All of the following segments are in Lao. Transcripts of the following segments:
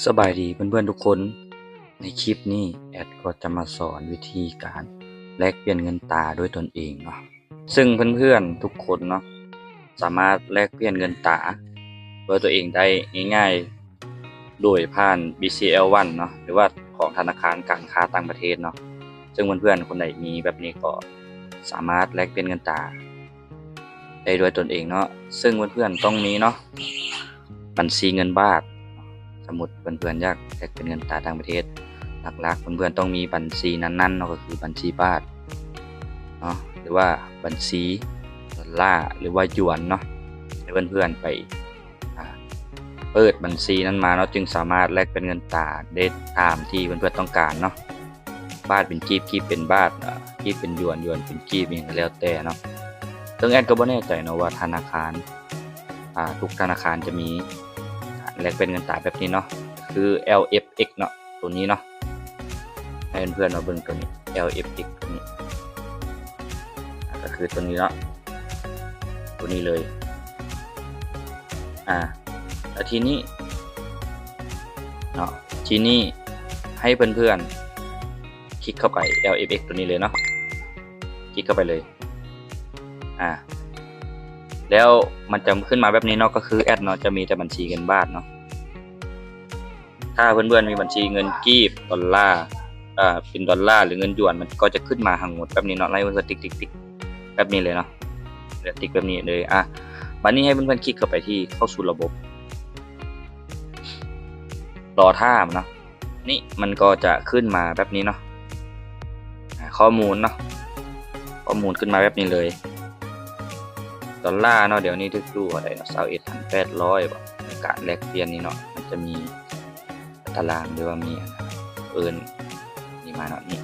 ສະບາຍດີເພື່ອນໆທຸກຄົນ, ໃນຄລິບນີ້ແອັດກໍຈະມາສອນວິທີການແລກປ່ຽນເງິນຕາດ້ວຍຕົນເອງເນາະ. ເຊິ່ງເພື່ອນໆທຸກຄົນເນາະ ສາມາດແລກປ່ຽນເງິນຕາດ້ວຍຕົວເອງໄດ້ງ່າຍໆ ໂດຍຜ່ານ BCL One ເນາະ ຫຼືວ່າຂອງທະນາຄານການຄ້າຕ່າງປະເທດເນາະ. ເຊິ່ງເພື່ອນໆຄົນໃດມີແບບນີ້ກໍສາມາດແລກປ່ຽນເງິນຕາ ໄດ້ດ້ວຍຕົນເອງເນາະ. ເຊິ່ງເພື່ອນໆຕ້ອງມີເນາະ ບັນຊີເງິນບາດ. ສົມມຸດເພື່ອນໆຢາກແລກເປັນເງິນຕາຕ່າງປະເທດ, ຫຼັກໆເພື່ອນໆຕ້ອງມີບັນຊີນັ້ນໆເນາະ ກໍຄືບັນຊີບາດເນາະ ຫຼືວ່າບັນຊີດອນລາ ຫຼືວ່າຢວນເນາະ. ໃຫ້ເພື່ອນໆໄປ ອ່າ ເປີດບັນຊີນັ້ນມາເນາະ ຈຶ່ງສາມາດແລກເປັນເງິນຕາໄດ້ຕາມທີ່ເພື່ອນໆຕ້ອງການເນາະ. ບາດເປັນກີບ, ກີບເປັນບາດ, ອ່າ ກີບເປັນຢວນ, ຢວນເປັນກີບ ອີ່ຫຍັງກໍແລ້ວແຕ່ເນາະ. ເຊິ່ງແອັດກໍບໍ່ແນ່ໃຈເນາະວ່າທະນາຄານ ອ່າ ທຸກທະນາຄານຈະມີການແລກປ່ຽນເງິນຕາແບບນີ້ເນາະ ຄື LFX ເນາະ ໂຕນີ້ເນາະ. ໃຫ້ເພື່ອນໆມາເບິ່ງໂຕນີ້ LFX ໂຕນີ້ ອ່າ ກໍຄືໂຕນີ້ເນາະ ໂຕນີ້ເລີຍ. ອ່າ ແລ້ວທີນີ້ເນາະ ທີນີ້ໃຫ້ເພື່ອນໆຄລິກເຂົ້າໄປ LFX ໂຕນີ້ເລີຍເນາະ, ຄລິກເຂົ້າໄປເລີຍ. ອ່າ ແລ້ວມັນຈະຂຶ້ນມາແບບນີ້ເນາະ ກໍຄືແອັດເນາະ ຈະມີແຕ່ບັນຊີເງິນບາດເນາະ. ຖ້າເພື່ອນໆມີບັນຊີເງິນກີບ, ດອນລາ, ເປັນດອນລາ ຫຼື ເງິນຢວນ ມັນກໍຈະຂຶ້ນມາທັງໝົດແບບນີ້ເນາະ. ໃຫ້ເພື່ອນໆຕິກໆໆແບບນີ້ເລີຍເນາະ, ຕິກແບບນີ້ເລີຍ. ອ່າ ບັດນີ້ໃຫ້ເພື່ອນໆຄລິກເຂົ້າໄປທີ່ເຂົ້າສູ່ລະບົບ ລໍຖ້າມັນເນາະ. ນີ້ມັນກໍຈະຂຶ້ນມາແບບນີ້ເນາະ ອ່າ ຂໍ້ມູນເນາະ, ຂໍ້ມູນຂຶ້ນມາແບບນີ້ເລີຍ. ດອນລາເນາະ ດຽວນີ້ຖືກຢູ່ເທົ່າໃດເນາະ, ຊາວເອັດພັນແປດຮ້ອຍບໍ ການແລກປ່ຽນນີ້ເນາະ. ມັນຈະມີຕາລາງ ຫຼືວ່າມີອັນ ເອີ້ນນີ້ມາເນາະ ນີ້.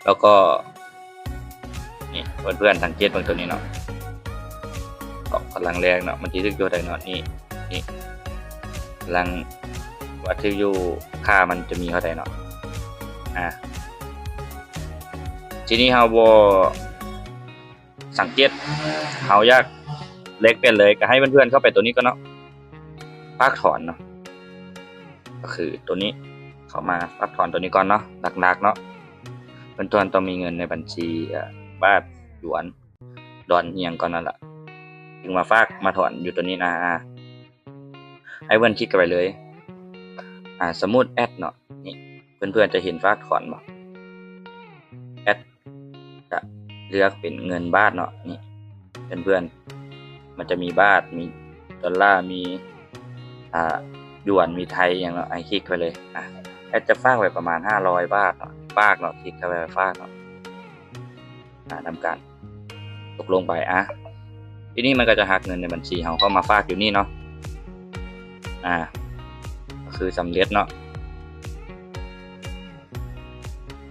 ແລ້ວກໍນີ້ ເພື່ອນໆສັງເກດເບິ່ງໂຕນີ້ເນາະ, ເກາະກຳລັງແລກເນາະ ມັນຊິຖືກຢູ່ເທົ່າໃດເນາະ. ນີ້ ນີ້ກຳລັງວ່າຖືກຢູ່ ຄ່າມັນຈະມີເທົ່າໃດເນາະ. ອ່າ ທີນີ້ເຮົາບໍ່ສັງເກດ ເຮົາຢາກແລກປ່ຽນເລີຍ ກໍໃຫ້ເພື່ອນໆເຂົ້າໄປໂຕນີ້ກ່ອນເນາະ, ຝາກຖອນເນາະ. ກໍຄືໂຕນີ້ ເຂົ້າມາຝາກຖອນໂຕນີ້ກ່ອນເນາະ. ຫຼັກໆເນາະ ເພື່ອນໆຕ້ອງມີເງິນໃນບັນຊີ ເອີ ບາດ, ຢວນ, ດອນ ອີ່ຫຍັງກ່ອນນັ້ນລະ ຈຶ່ງມາຝາກມາຖອນຢູ່ໂຕນີ້ນະ. ອ່າ ໃຫ້ເພື່ອນຄລິກເຂົ້າໄປເລີຍ. ອ່າ ສົມມຸດແອັດເນາະ ນີ້ ເພື່ອນໆຈະເຫັນຝາກຖອນບໍ່? ແອັດ ກະເລືອກເປັນເງິນບາດເນາະ. ນີ້ ເພື່ອນໆ ມັນຈະມີບາດ, ມີດອນລາ, ມີ ອ່າ ຢວນ, ມີໄທ ອີ່ຫຍັງເນາະ. ໃຫ້ຄລິກໄປເລີຍ. ອ່າ ແອັດຈະຝາກໄວ້ປະມານຫ້າຮ້ອຍບາດເນາະ, ຝາກເນາະ, ຄລິກເຂົ້າໄປຝາກເນາະ. ອ່າ ທຳການຕົກລົງໄປ. ອ່າ ທີນີ້ມັນກໍຈະຫັກເງິນໃນບັນຊີເຮົາເຂົ້າມາຝາກຢູ່ນີ້ເນາະ. ອ່າ ກໍຄືສຳເລັດເນາະ.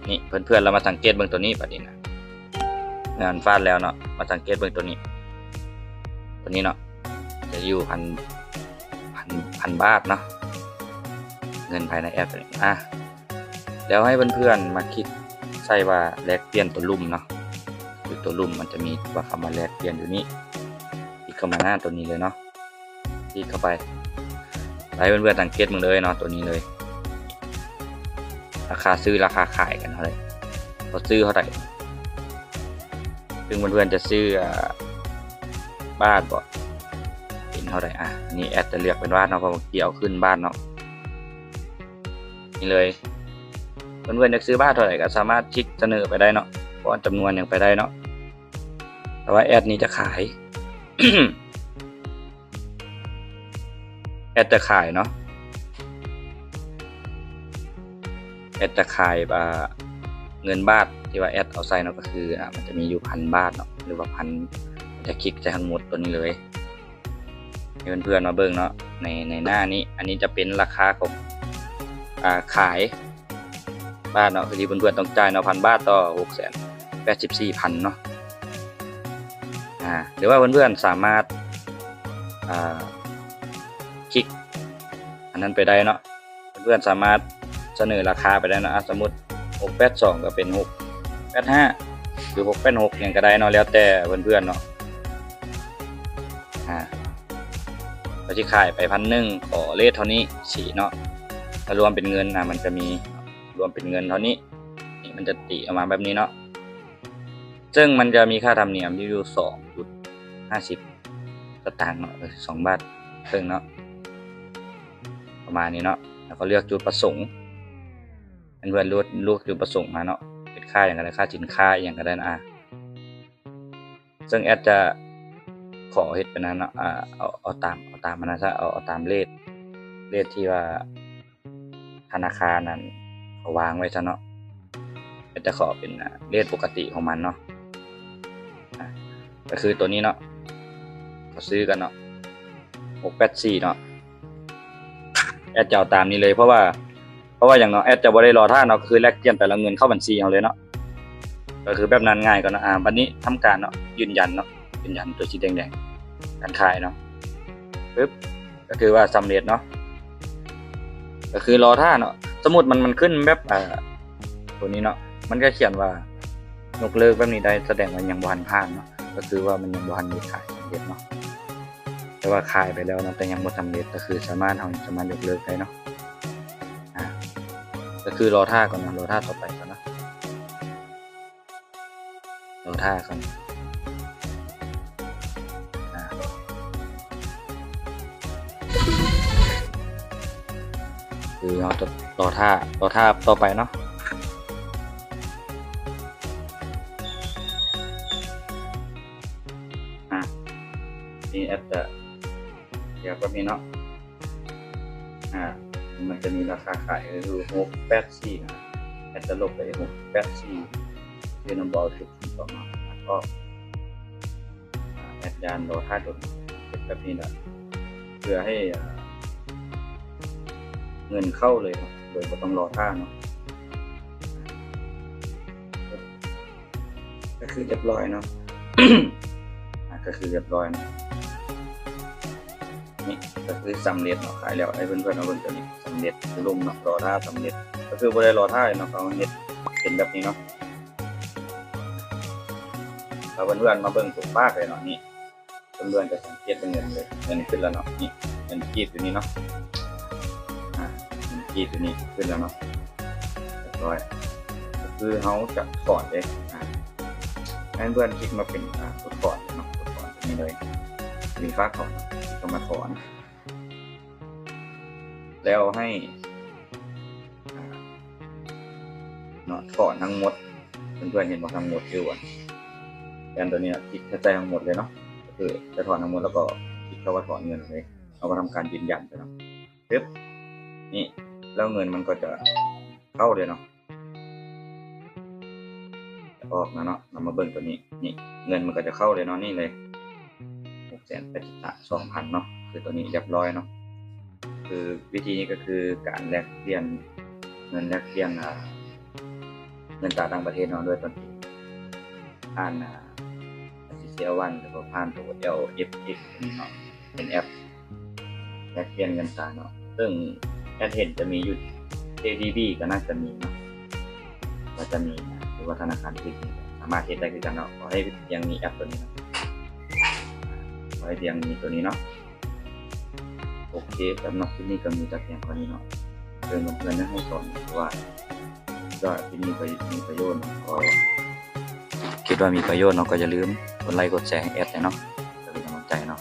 ນີ້ ເພື່ອນໆລະມາສັງເກດເບິ່ງໂຕນີ້ ບັດນີ້ນະ ງານຟາດແລ້ວເນາະ. ມາສັງເກດເບິ່ງໂຕນີ້ ໂຕນີ້ເນາະ ຈະຢູ່ພັນ ພັນ ພັນບາດເນາະ ເງິນພາຍໃນແອັບ. ອ່າ ແລ້ວໃຫ້ເພື່ອນໆມາຄລິກໃສ່ວ່າແລກປ່ຽນຕົວລຸ່ມເນາະ, ຄືຕົວລຸ່ມມັນຈະມີວ່າຄຳວ່າແລກປ່ຽນຢູ່ນີ້. ຄລິກເຂົ້າມາໜ້າໂຕນີ້ເລີຍເນາະ. ຄລິກເຂົ້າໄປ ໃຫ້ເພື່ອນໆສັງເກດເບິ່ງເລີຍເນາະ ໂຕນີ້ເລີຍ ລາຄາຊື້ລາຄາຂາຍກັນເທົ່າໃດ ເຂົາຊື້ເທົ່າໃດ. ຊຶ່ງເພື່ອນໆຈະຊື້ ອ່າ ບາດບໍ ເປັນເທົ່າໃດ. ອ່າ ອັນນີ້ແອັດຈະເລືອກເປັນບາດເນາະ ເພາະວ່າເມື່ອກີ້ເອົາຂຶ້ນບາດເນາະ. ນີ້ເລີຍ ເພື່ອນໆຢາກຊື້ບາດເທົ່າໃດກໍສາມາດຄລິກສະເໜີໄປໄດ້ເນາະ, ປ້ອນຈຳນວນຫຍັງໄປໄດ້ເນາະ. ແຕ່ວ່າແອັດນີ້ຈະຂາຍ ແອັດຈະຂາຍເນາະ, ແອັດຈະຂາຍ ອ່າ ເງິນບາດທີ່ວ່າແອັດເອົາໃສ່ເນາະ ກໍຄື ອ່າ ມັນຈະມີຢູ່ພັນບາດເນາະ ຫຼືວ່າພັນ ຈະຄລິກໃສ່ທັງໝົດໂຕນີ້ເລີຍ ໃຫ້ເພື່ອນໆມາເບິ່ງເນາະ ໃນ ໃນໜ້ານີ້. ອັນນີ້ຈະເປັນລາຄາຂອງ ອ່າ ຂາຍ ບາດເນາະ ຄືທີ່ເພື່ອນໆຕ້ອງຈ່າຍເນາະ ພັນບາດຕໍ່ຫົກແສນແປດສິບສີ່ພັນເນາະ. ອ່າ ຫຼືວ່າເພື່ອນໆສາມາດ ອ່າ ຄລິກອັນນັ້ນໄປໄດ້ເນາະ, ເພື່ອນໆສາມາດສະເໜີລາຄາໄປໄດ້ເນາະ. ອ່າ ສົມມຸດຫົກແປດສອງກໍເປັນຫົກແປດຫ້າ ຫຼືຫົກແປດຫົກຫຍັງກໍໄດ້ເນາະ ແລ້ວແຕ່ເພື່ອນໆເນາະ. ອ່າ ກໍຊິຂາຍໄປພັນໜຶ່ງ ຂໍເລດເທົ່ານີ້ຊີ້ເນາະ. ຖ້າລວມເປັນເງິນນະ ມັນຈະມີ ລວມເປັນເງິນເທົ່ານີ້ ນີ້ມັນຈະຕີອອກມາແບບນີ້ເນາະ. ເຊິ່ງມັນຈະມີຄ່າທຳນຽມຢູ່ສອງຈຸດຫ້າສິບສະຕາງເນາະ ເອີ ສອງບາດເຄິ່ງເນາະ ປະມານນີ້ເນາະ. ແລ້ວກໍເລືອກຈຸດປະສົງ ເພື່ອນໆ ເລືອກ ເລືອກຈຸດປະສົງມາເນາະ ເປັນຄ່າຫຍັງກໍໄດ້ ຄ່າສິນຄ້າອີ່ຫຍັງກໍໄດ້ນະ. ເຊິ່ງແອັດຈະຂໍເຮັດເປັນອັນເນາະ ອາ ເອົາ ເອົາຕາມ ເອົາຕາມອັນນັ້ນຊະ ເອົາ ເອົາຕາມເລດ ເລດທີ່ວ່າ ທະນາຄານນັ້ນເຂົາວາງໄວ້ຊະເນາະ. ແອັດຈະຂໍເປັນ ອາ ເລດປົກກະຕິຂອງມັນເນາະ. ອາ ກໍຄືໂຕນີ້ເນາະ ເຂົາຊື້ກັນເນາະ ຫົກແປດສີ່ເນາະ. ແອັດຈະເອົາຕາມນີ້ເລີຍ ເພາະວ່າ ເພາະວ່າຫຍັງເນາະ ແອັດຈະບໍ່ໄດ້ລໍຖ້າເນາະ ກໍຄືແລກປ່ຽນໄປແລ້ວເງິນເຂົ້າບັນຊີເຮົາເລີຍເນາະ. ກໍຄືແບບນັ້ນ ງ່າຍກວ່າເນາະ. ອາ ບັດນີ້ທຳການເນາະ ຢືນຢັນເນາະ ຢືນຢັນຕົວສີແດງໆ ການຂາຍເນາະ. ປຶບ ກໍຖືວ່າສຳເລັດເນາະ ກໍຄືລໍຖ້າເນາະ. ສົມມຸດມັນ ມັນຂຶ້ນແບບ ອາ ຕົວນີ້ເນາະ ມັນກໍຂຽນວ່າຍົກເລີກແບບນີ້ໄດ້ ສະແດງວ່າຍັງບໍ່ທັນຜ່ານເນາະ ກໍຄືວ່າມັນຍັງບໍ່ທັນໄດ້ຂາຍສຳເລັດເນາະ. ແຕ່ວ່າຂາຍໄປແລ້ວເນາະ ແຕ່ຍັງບໍ່ສຳເລັດ ກໍຄືສາມາດ ເຮົາສາມາດຍົກເລີກໄດ້ເນາະ. ອາ ກໍຄືລໍຖ້າກ່ອນເນາະ ລໍຖ້າຕໍ່ໄປກ່ອນເນາະ. ລໍຖ້າກ່ອນ ອາ ຄືເຮົາຈະລໍຖ້າ ລໍຖ້າຕໍ່ໄປເນາະ. ອາ ນີ້ແອັດຈະ ແບບນີ້ເນາະ. ອາ ມັນຈະມີລາຄາຂາຍກໍຄືຫົກແປດສີ່ນະ ແອັດຈະລົບໄປຫົກແປດສີ່ ຄືນຳບໍ່ເອົາຈຸດສອງເນາະ. ແລ້ວກໍ ອາ ແອັດຢ້ານລໍຖ້າດົນ ເຮັດແບບນີ້ລະ ເພື່ອໃຫ້ ອາ ເງິນເຂົ້າເລີຍເນາະ ໂດຍບໍ່ຕ້ອງລໍຖ້າເນາະ. ກໍຄືຮຽບຮ້ອຍເນາະ ອາ ກໍຄືຮຽບຮ້ອຍເນາະ. ນີ້ກໍຄືສຳເລັດເນາະ ຂາຍແລ້ວ ໃຫ້ເພື່ອນໆ ມາເບິ່ງຕົວນີ້ ສຳເລັດ ລົງເນາະ ລໍຖ້າສຳເລັດ ກໍຄືບໍ່ໄດ້ລໍຖ້າເນາະ ເຂົາເຮັດເປັນແບບນີ້ເນາະ. ຖ້າເພື່ອນໆ ມາເບິ່ງຕົວປາກເລີຍເນາະ ນີ້ ເພື່ອນໆ ຈະສັງເກດເປັນເງິນເລີຍ ເງິນຂຶ້ນແລ້ວເນາະ ນີ້ ເງິນກີບຢູ່ນີ້ເນາະ ອາ ເງິນກີບຢູ່ນີ້ຂຶ້ນແລ້ວເນາະ ຮຽບຮ້ອຍ ກໍຄືເຮົາຈະຖອນເດ້. ອາ ໃຫ້ເພື່ອນຄລິກມາເປັນ ອາ ກົດຖອນເນາະ ກົດຖອນຕົວນີ້ເລີຍ ມີຄ່າຖອນ ຄລິກເຂົ້າມາຖອນ ແລ້ວໃຫ້ ອາ ເນາະ ຖອນທັງໝົດ ເພື່ອນໆ ເຫັນບໍ່ ທັງໝົດຢູ່ ອັນຕົວນີ້ ຄລິກໃສ່ທັງໝົດເລີຍເນາະ ກໍຄືຈະຖອນທັງໝົດ ແລ້ວກໍຄລິກເຂົ້າວ່າຖອນເງິນເລີຍ ເຮົາກໍທຳການຢືນຢັນໄປເນາະ. ປຶບ ນີ້ ແລ້ວເງິນມັນກໍຈະເຂົ້າເລີຍເນາະ ອອກມາເນາະ. ເຮົາມາເບິ່ງຕົວນີ້ ນີ້ ເງິນມັນກໍຈະເຂົ້າເລີຍເນາະ ນີ້ເລີຍ ຫົກແສນແປດສິບສອງພັນເນາະ ຄືຕົວນີ້ຮຽບຮ້ອຍເນາະ. ຄືວິທີນີ້ກໍຄືການແລກປ່ຽນ ເງິນແລກປ່ຽນ ອາ ເງິນຕາຕ່າງປະເທດເນາະ ດ້ວຍຕົນເອງ ຜ່ານ ອາ ອາຊີເຊຍວັນ ຫຼືວ່າຜ່ານໂຕ ແອລເອັຟເອັກ ເນາະ ເປັນແອັບແລກປ່ຽນເງິນຕາເນາະ ເຊິ່ງແອັດເຫັນຈະມີຢູ່ ເອດີບີ ກໍໜ້າຈະມີເນາະ ກໍຈະມີນະ ຫຼືວ່າທະນາຄານອື່ນສາມາດເຮັດໄດ້ຄືກັນເນາະ. ຂໍໃຫ້ພຽງມີແອັບຕົວນີ້ເນາະ ຂໍໃຫ້ພຽງມີຕົວນີ້ເນາະ. ໂອເຄ ສຳລັບຄລິບນີ້ກໍມີແຕ່ພຽງເທົ່ານີ້ເນາະ ເຊີນເພື່ອນໆ ຢາກໃຫ້ສອນ ຫຼືວ່າ ຄິດວ່າຄລິບນີ້ກໍມີປະໂຫຍດເນາະ ກໍຄິດວ່າມີປະໂຫຍດເນາະ ກໍຢ່າລືມກົດໄລກົດແຊໃຫ້ແອັດແດ່ເນາະ ເພື່ອເປັນກຳລັງໃຈເນາະ.